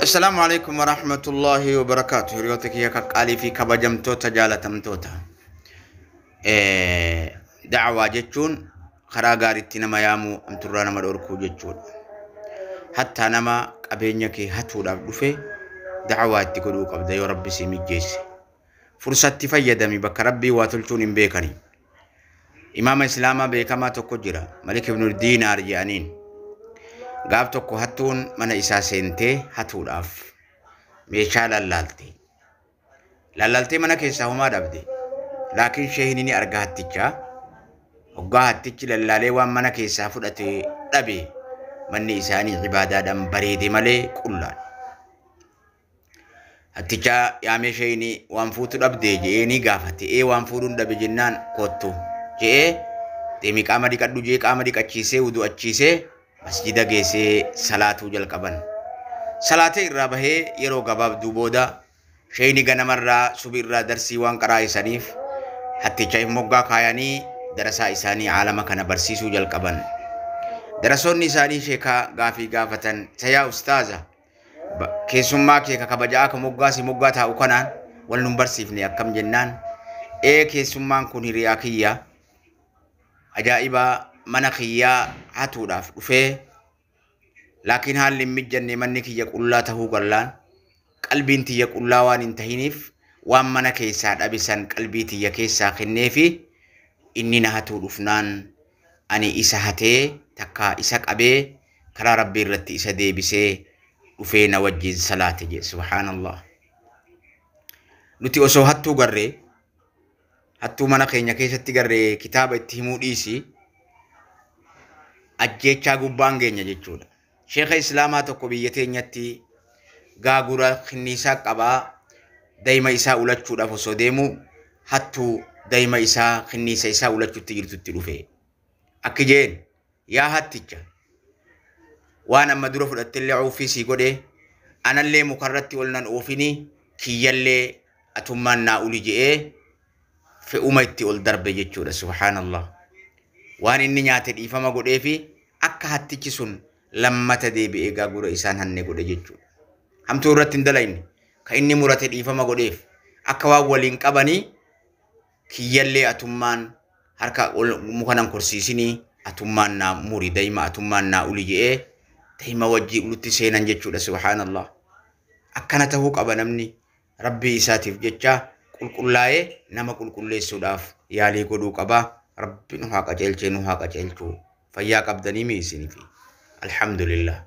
Assalaamu alaikum warahmatullahi wabarakaatu. Hiriyoota kiyya qaqqaalii fi kabajamtoota jaalatamtoota. Da'awaa jechuun karaa gaariitti nama yaamuu, hamturraa nama dhorkuu jechuudha. Hattaa nama qabeenya kee hatuudhaaf dhufe da'awaa itti godhuu qabda yoo Rabbi si mijjeesse. Fursatti fayyadami, bakka Rabbii waa tolchuun hin beekani. Imaama Islaamaa beekamaa tokko jira. Malik ibn Diinaar jedhaniin. Gaaf tokko hattuun mana isaa seentee hatuudhaaf meeshaa lallaalte. Lallaaltee mana keessaa homaa dhabde. Laakiin sheehni ni arga hattichaa. Hoggaa hattichi lallaalee waan mana keessaa fudhate dhabe, manni isaanii ibaadaadhaan bareede malee qullaadha. Hattichaa yaamee sheehni waan fuutu dhabde je'ee ni gaafate. Ee, waan fuudhuun dhabe jennaan, kottu je'ee, deemii qaama dhiqadhu je'ee qaama dhiqachiisee, wudu'achiisee, masjida geessee salaatuu jalqaban. Salaatee irraa bahee yeroo gabaabduu booda sheeyni ganamarraa subi irraa darsii waan qaraa'isaniif hatticha moggaa kaayanii darasaa isaanii aalama kana barsiisuu jalqaban. Darasoonni isaanii sheekaa gaafii gaafatan, "Yaa ustaaza, keessummaa kee ka kabajaa ka moggaa si moggaa taa'u kanaan wal nun barsiifne akkam?" jennaan, "Ee, keessummaan kun hiriyaa kiyya ajaa'ibaa, mana kiyyaa hatuudhaaf dhufee, laakiin haalli hin mijanne, manni kiyya qullaa tahuu gallaan qalbiin tiyya qullaa waan hin tahiniif waan mana keessaa dhabe san qalbii tiyya keessaa kenneefi inni na hatuu dhufnaan ani isa hatee takka isa qabee karaa Rabbii irratti isa deebisee dhufee na wajjin salaate," jedhe. Subhaanallah. Nuti osoo hattuu garree, hattuu mana keenya keessatti garree, kitaaba itti himuu dhiisi, ajjeechaa gubbaan geenya jechuudha. Sheeka Islaamaa tokko biyya teenyatti gaagura kinniisaa qabaa, daa'ima isaa ulachuudhaaf osoo deemu hattuu daa'ima isaa kinniisa isaa ulachuutti jirtutti dhufe. Akki jeen, "Yaa hatticha, waan amma dura fudhattellee oofii sii godhe, anallee mukarratti ol nan oofini, kiyyallee atummaan naa uli," je'ee fe'uma itti ol darbe jechuudha. Subhaanallah. Waan inni nyaate dhiifama godheefi akka hattichi sun lammata deebi'ee gaagura isaan hanne godhe jechuudha. Hamtuu irratti hin dalayne, ka inni murate dhiifama godheef, akka waan waliin qabanii, kiyyallee atummaan harka muka nan korsiisinii, atummaan naa muri, daa'ima atummaan naa uli je'ee daa'ima wajjii ulutti seenan jechuudha. Subhaanallah. Akkana tahuu qaba namni Rabbii isaatiif jecha qulqullaa'ee nama qulqulleessuudhaaf yaalii godhuu qaba. Rabbi nu haa qajeelchee, nu haa qajeelchuu. Fayyaa qabdanii mi isinifi? Alhamdulillah.